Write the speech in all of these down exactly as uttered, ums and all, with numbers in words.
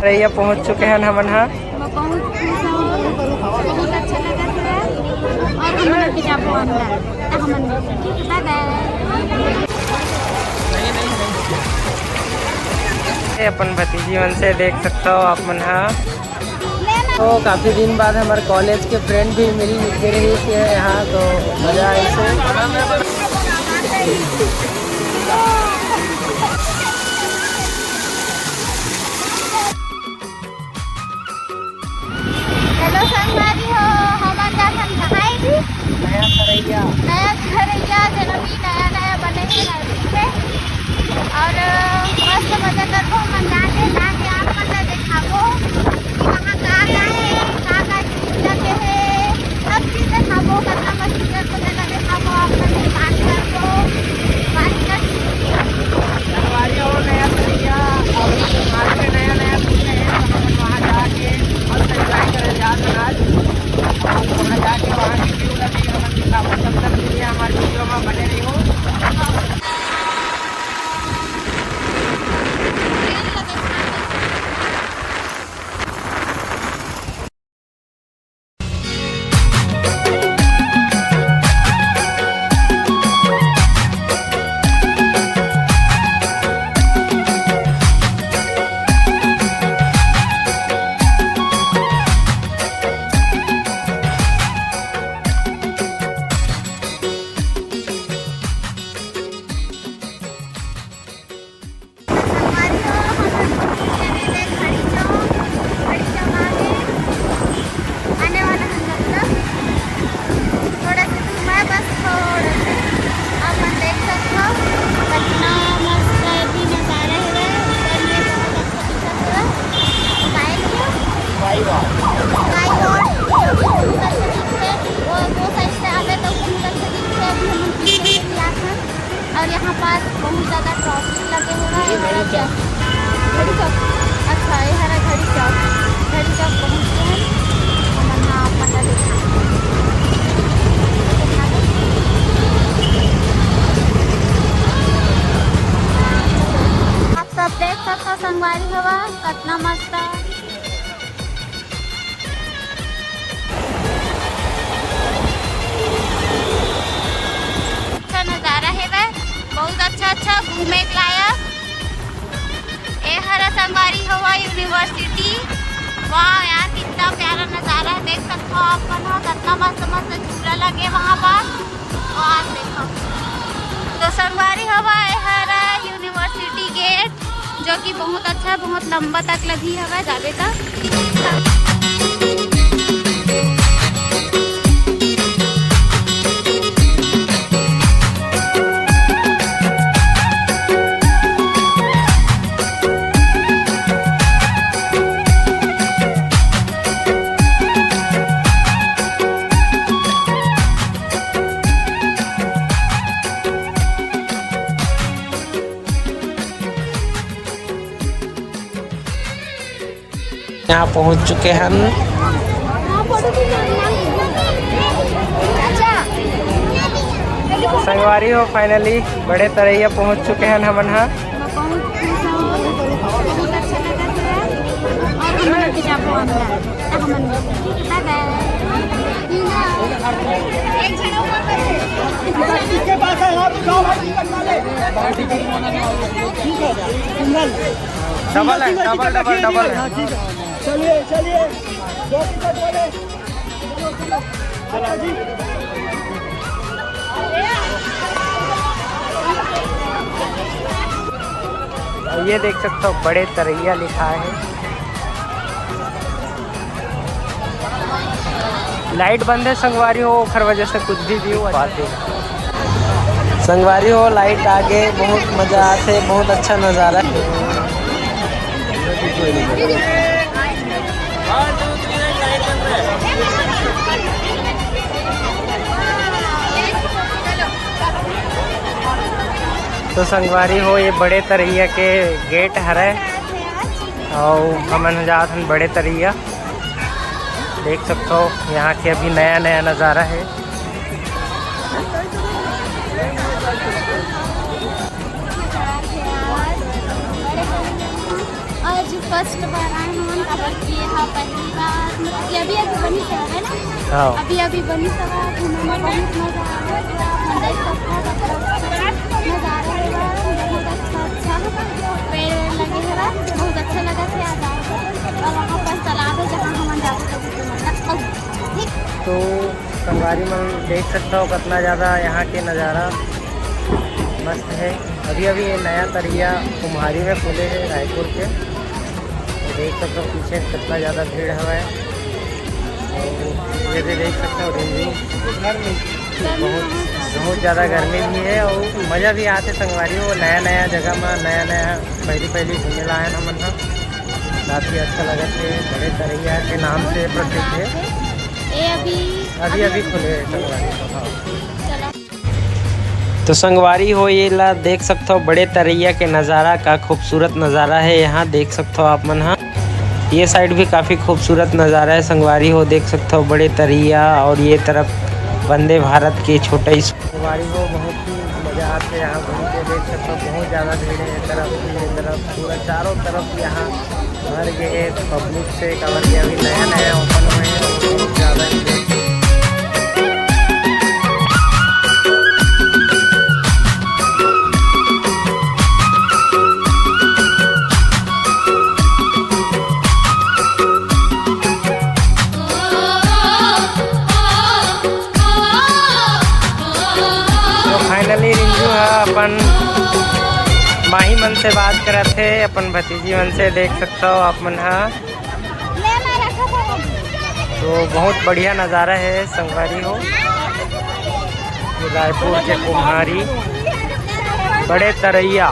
रैया पहुंच चुके हैं हमन हा। मैं बहुत खुश हूँ, बहुत अच्छा लगा है। और हम लोग भी जाबो अंदर, तो हमन भी, ठीक है, बाय बाय। ये अपन भतीजी मन से देख सकता हो आप मन हा। तो काफी दिन बाद हमारे कॉलेज के फ्रेंड भी मिल गिरे थे यहाँ, तो मजा आए से। हेलो संगवारी हो, हमन जाथन कहाँ भी? नया खरैया। नया खरैया, जेन अभी नया नया बने हे नरसिंह में। और मस्त मजा करबो हमन जाके, जाके आप मन ला देखाबो कि वहाँ का का हे, का का चीज लगे हे, सब चीज देखाबो। कतना मस्त चीज लगे हे, देखाबो आप मन के बात करबो, बात कर। संगवारी हो, नया खरैया, और आज के नया नया खुले हैं, तो हमन वहाँ जाके मस्त एंजॉय करे जात हन आज। और वहाँ जाके वहाँ की व्यू लगी हमन दिखाबो। तब तक के लिए हमारे वीडियो में बने रहियो। संगवारी हो, हमन पहुंच गए हन घड़ी चौक। घड़ी चौक आ गए। आने वाला है मतलब थोड़ा सा दूर में, बस थोड़ा सा। आप मन देख सकते हो, कितना मस्त अभी नज़ारा है। ऊपर में बहुत अच्छा दिखत है। Sky view। Sky view। Sky view। बहुत अच्छा दिखत है। वो, वो side से आवे तो बहुत अच्छा दिखत है। अभी हम पीछे से भी आते हैं। और यहाँ पास बहुत ज़्यादा ट्रैफिक लगे हुए हैं। ये घड़ी चौक। घड़ी चौक। अच्छा, ये हरा घड़ी चौक। घड़ी चौक पहुँच गए हैं। हमन हा पता देखा। आप सब देख सकते हो संगवारी हो, कितना मस्त है। अच्छा नज़ारा हेवय, बहुत अच्छा अच्छा घूमे के लायक। ए हरा संगवारी हो यूनिवर्सिटी। वाह यार, कितना प्यारा नज़ारा है, देख सकते हो आप मन हो, कितना मस्त मस्त झूला लगे वहाँ पर। वाह, देखो। तो संगवारी हो, ए हरा यूनिवर्सिटी गेट, जो कि बहुत अच्छा, बहुत लंबा तक लगी हवय, जाबे त। यहाँ पहुँच चुके हैं। संगवारी हो, finally बड़े तरैया पहुँच चुके हैं हमन हा। डबल है, डबल, डबल, डबल है। चलिए, चलिए, दो टिकट वाले। चलो, चलो। चला जी। ये देख सकते हो, बड़े तरैया लिखा है। लाइट बंद है संगवारी हो, ओखर वजह से कुछ भी व्यू अच्छा। संगवारी हो, लाइट आगे, बहुत मजा आथे, बहुत अच्छा नजारा है। तो संगवारी हो, ये बड़े तरैया के गेट हरे, अउ हमन जात हन बड़े तरैया। देख सकते हो, यहाँ के अभी नया नया नजारा है। आज फर्स्ट बार आए हमन, काबर कि ये हा पहली बार, मतलब कि अभी अभी बनी से है ना। हाँ। अभी अभी बनी से है, घूमे में बहुत मजा आवे। आप मन देख सकते हो, मतलब नजारा है, बहुत अच्छा अच्छा पेड़ वेड़ लगे है, बहुत अच्छा लगा थे आज आए। और वहाँ पर तालाब है, जहाँ हमन जाबो तो मतलब ठीक। तो संगवारी मन देख सकता हो कितना ज़्यादा यहाँ के नज़ारा मस्त है। अभी अभी ये नया तरिया कुम्हारी में खुले है रायपुर के। तो देख सकते हो पीछे कितना ज़्यादा भीड़ हवा है। और ये भी देख सकते हो रिमझिम बहुत बहुत ज़्यादा गर्मी भी है और मज़ा भी आते संगवारी हो। नया नया जगह में नया नया पहली पहली घूमे ला आए हमन ह। काफ़ी अच्छा लगत है। बड़े तरैया के नाम से प्रसिद्ध है। ये अभी अभी अभी खुले है संगवारी हो। हाँ। चलो। तो संगवारी हो, ये ला देख सकते हो बड़े तरैया के नज़ारा, का खूबसूरत नज़ारा है यहाँ, देख सकते हो आप मन हा। ये साइड भी काफ़ी खूबसूरत नज़ारा है संगवारी हो, देख सकते हो बड़े तरैया और ये तरफ वंदे भारत के छोटा ही संगवारी हो, बहुत ही मज़ा आते हैं यहाँ घूम के, देख सकते हो बहुत ज़्यादा भीड़ है ये तरफ, ये तरफ पूरा चारों तरफ यहाँ भर गए पब्लिक से, काबर कि अभी नया नया ओपन हुए हैं, बहुत ज़्यादा ही तो फाइनली रिंजू ह अपन माही मन से बात करत हे, अपन भतीजी मन से। देख सकता हो आप मन हा, तो बहुत बढ़िया नज़ारा है संगवारी हो। ये रायपुर के कुम्हारी बड़े तरैया।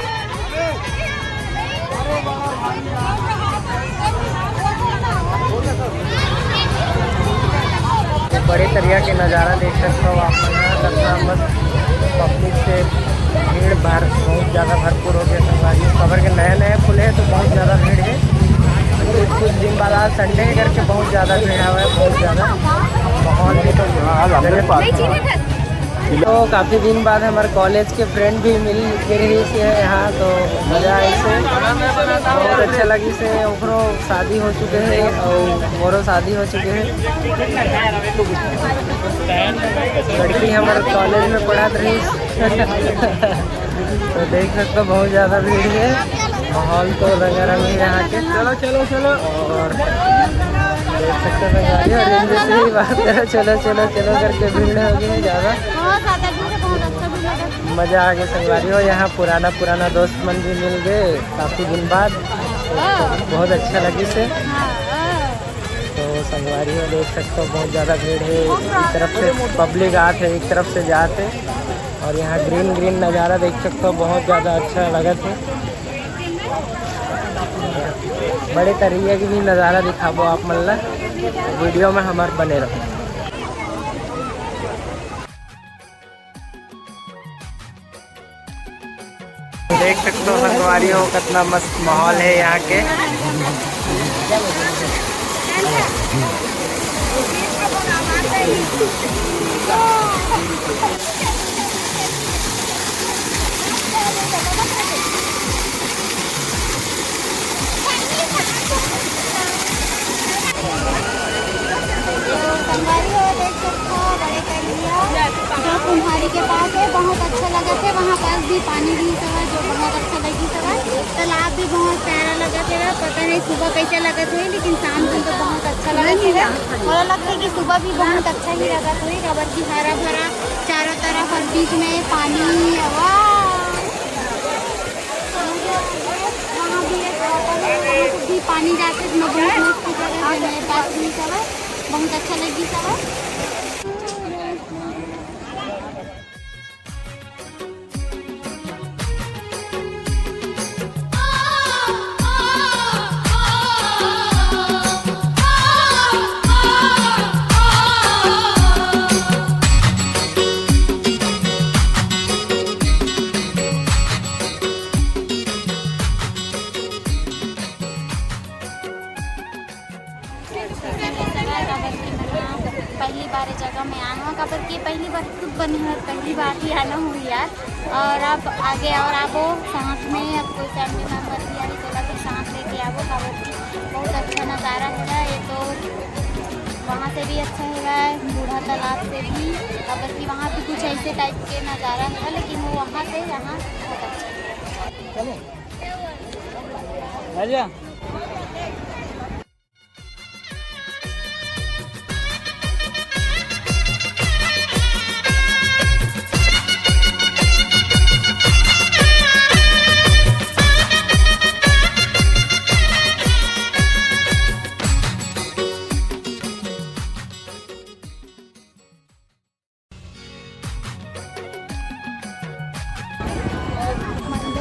बड़े तरिया के नज़ारा देख सकते हो आप मन ह, कितना मस्त पब्लिक से भीड़ भाड़ बहुत ज़्यादा भरपूर हो गया संगवारी। काबर के नया नया खुले हैं तो बहुत ज़्यादा भीड़ है। कुछ कुछ दिन बाद आज संडे है करके बहुत ज़्यादा भीड़ हवा है, बहुत ज़्यादा माहौल भी तो तो काफ़ी दिन बाद हमारे कॉलेज के फ्रेंड भी मिल गे रहिस हे यहाँ, तो मज़ा आइस हे, बहुत अच्छा लगिस हे। ओकरो शादी हो चुके हे और मोरो शादी हो चुके हे। लड़की हमारे कॉलेज में पढ़त रहिस। तो देख सकते हो बहुत ज़्यादा भीड़ है, माहौल तो रंगारंग है यहाँ के। चलो चलो चलो। और देख सकते हो गाड़ी और इनमें से ही बात करो, चलो चलो चलो करके भीड़ हो गई है ज़्यादा। बहुत ज़्यादा भीड़ है, बहुत अच्छा भी लगा। मज़ा आ गया संगवारी हो, यहाँ पुराना पुराना दोस्त मन भी मिल गए काफ़ी दिन बाद। हाँ। बहुत अच्छा लगिस हे। हाँ, हाँ। तो संगवारी हो देख सकते हो बहुत ज़्यादा भीड़ है, एक तरफ से पब्लिक आत है, एक तरफ से जात है। और यहाँ ग्रीन ग्रीन नज़ारा देख सकते हो, बहुत ज़्यादा अच्छा लगत है। बड़े तरिया के भी नज़ारा दिखाबो आप मन ला, वीडियो में हमार बने रहो। देख सकते हो संगवारी हो कितना मस्त माहौल है यहाँ के। संगवारी हो देख सकते हो बड़े तरिया जो कुम्हारी के पास है, बहुत अच्छा लगत है। वहाँ पास भी पानी भी हवय जो बहुत अच्छा लगिस हवय। तालाब भी बहुत प्यारा लगत है, पता नहीं सुबह कैसे लगत होही, लेकिन शाम दिन तो बहुत अच्छा लगत है। मोला लगता है कि सुबह भी बहुत अच्छा ही लगत होही, काबर कि हरा भरा चारों तरफ और बीच में पानी। वाह! वहाँ भी एक वाटर है, वहाँ से भी पानी जाते, इसमें बहुत मस्त जगह है, मेरे पास भी सब है, बहुत अच्छा लगी सब है। पहली बार ये जगह में आए हूँ, काबर कि पहली बार खुद बनी हूँ, पहली बार ही आना हुई यार। और अब आगे और आबो साथ में, अब कोई फैमिली मेंबर भी आए, तेला भी साथ लेके आबो, काबर नजारा है ये तो, वहाँ से भी अच्छा है बूढ़ा तालाब से भी, काबर कि वहाँ भी कुछ ऐसे टाइप के नजारा है, लेकिन वो वहाँ से यहाँ बहुत अच्छा है। चलो। राजा।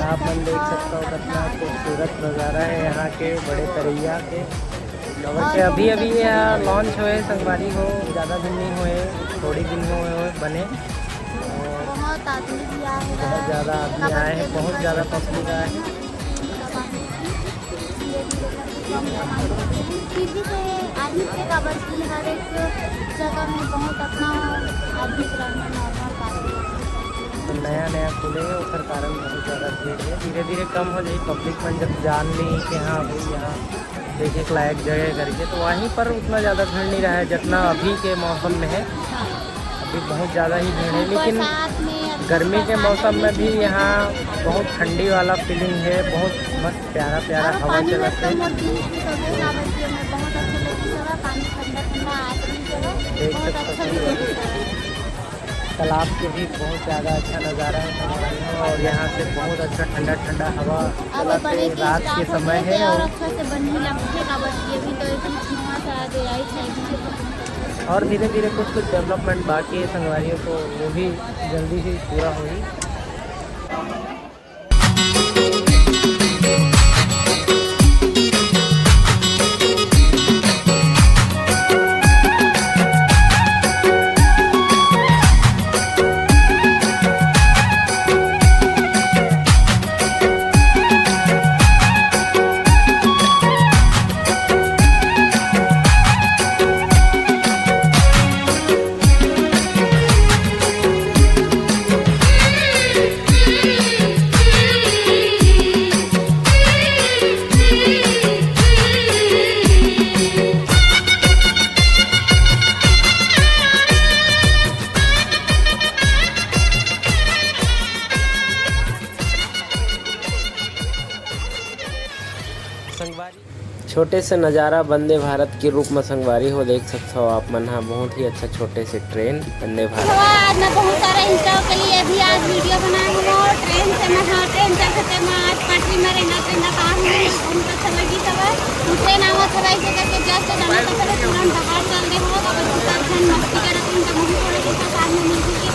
आप मन देख सकता हो कितना खूबसूरत नज़ारा है यहाँ के बड़े तरैया के। और अभी अभी ये लॉन्च हुए संगवारी हो, ज़्यादा दिन नहीं हुए, थोड़ी दिन हुए बने। बहुत आदमी भी आए हैं, बहुत ज़्यादा आदमी आए हैं, बहुत ज़्यादा पब्लिक आए हैं। फिर भी से आदमी के काबर की हर एक जगह में बहुत अपना आदमी रहना नॉर्मल बात है। तो नया नया खुले हैं, ओकर कारण बहुत ज़्यादा भीड़ है। धीरे धीरे कम हो जाए, पब्लिक मन जब जान ली कि हाँ भाई यहाँ देखे के लायक जगह करके, तो वहीं पर उतना ज़्यादा भीड़ नहीं रहा है जितना अभी के मौसम में है। अभी बहुत ज़्यादा ही भीड़ है, लेकिन गर्मी के मौसम में भी यहाँ बहुत ठंडी वाला फीलिंग है, बहुत मस्त प्यारा प्यारा हवा चलत है। देख सकते हो तालाब के भी बहुत ज़्यादा अच्छा नज़ारा है और यहाँ से बहुत अच्छा ठंडा ठंडा हवा चलत है। रात के समय है और अच्छा से बनने लगथे, काबर कि अभी तो एक कुछ नवा सा आ गया है। और धीरे धीरे कुछ कुछ डेवलपमेंट बाकी है संगवारियों, तो वो भी जल्दी ही पूरा होही। छोटे से नज़ारा वंदे भारत के रूप में संगवारी हो देख सकथव आप मन हा, बहुत ही अच्छा छोटे से ट्रेन वंदे भारत। आज मैं बहुत सारा इंस्टा के लिए भी आज वीडियो बनाए हूँ और ट्रेन से मैं, हाँ, ट्रेन चलते मैं आज पटरी में रेंगा रेंगा कहा हूँ, बहुत अच्छा लगी सब। ट्रेन आवत हवा इसे करके जस्ट जाना था, फिर तुरंत बाहर चल रहे हो तो कुछ मस्ती करते हैं तो मुझे थोड़े दिन तक आज में मिल गई।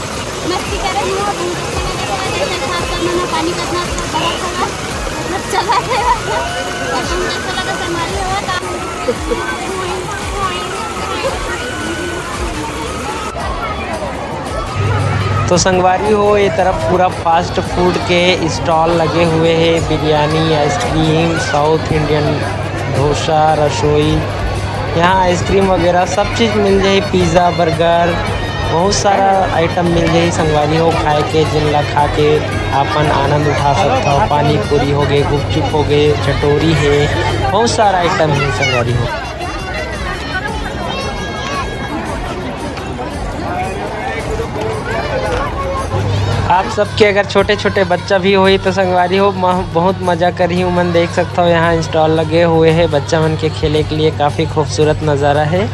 मस्ती करे हूँ, बहुत अच्छा लगे हवा, जैसे खास कर मैंने पानी कितना अच्छा बरस हवा, मतलब चला गया। और बहुत अच्छा लगा संगवारी हवा। तो संगवारी हो, ये तरफ पूरा फास्ट फूड के स्टॉल लगे हुए हैं, biryani, ice cream, south Indian dosa, रसोई, यहाँ आइसक्रीम वगैरह सब चीज़ मिल जाही, पिज़्ज़ा, बर्गर, बहुत सारा आइटम मिल जाही संगवारी हो खाए के, जिन ला खा के आपन आनंद उठा सकथव। पानी पूरी हो गए, गुपचुप हो गए, चटोरी है, बहुत सारा आइटम है संगवारी हो। आप सबके अगर छोटे छोटे बच्चा भी होही तो संगवारी हो, म-, बहुत मजा करही। उमन देख सकथव यहाँ स्टॉल लगे हुए है बच्चा मन के खेले के लिए, काफ़ी खूबसूरत नज़ारा है,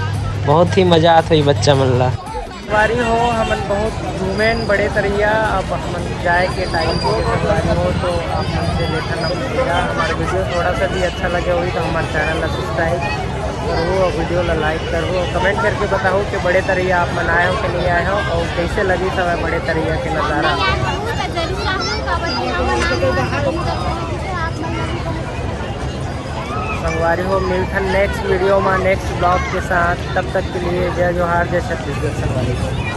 बहुत ही मजा आत होही बच्चा मन ला। संगवारी हो, हमन बहुत घूमेन बड़े तरैया, अब हमन जाए के टाइम हो गए संगवारी हो, तो आप मन से लेथन हम विदा। हमारे वीडियो थोड़ा सा भी अच्छा लगे होही तो हमारे चैनल ला सब्सक्राइब करहू और वीडियो ला लाइक करहू और कमेंट करके बताहू कि बड़े तरैया आप मन आए हो कि नहीं आए हो और कैसे लगी सब बड़े तरैया के नज़ारा। संगवारी हो, मिलथन नेक्स्ट वीडियो में, नेक्स्ट ब्लॉग के साथ। तब तक के लिए जय जोहार, जय छत्तीसगढ़ संगवारी हो।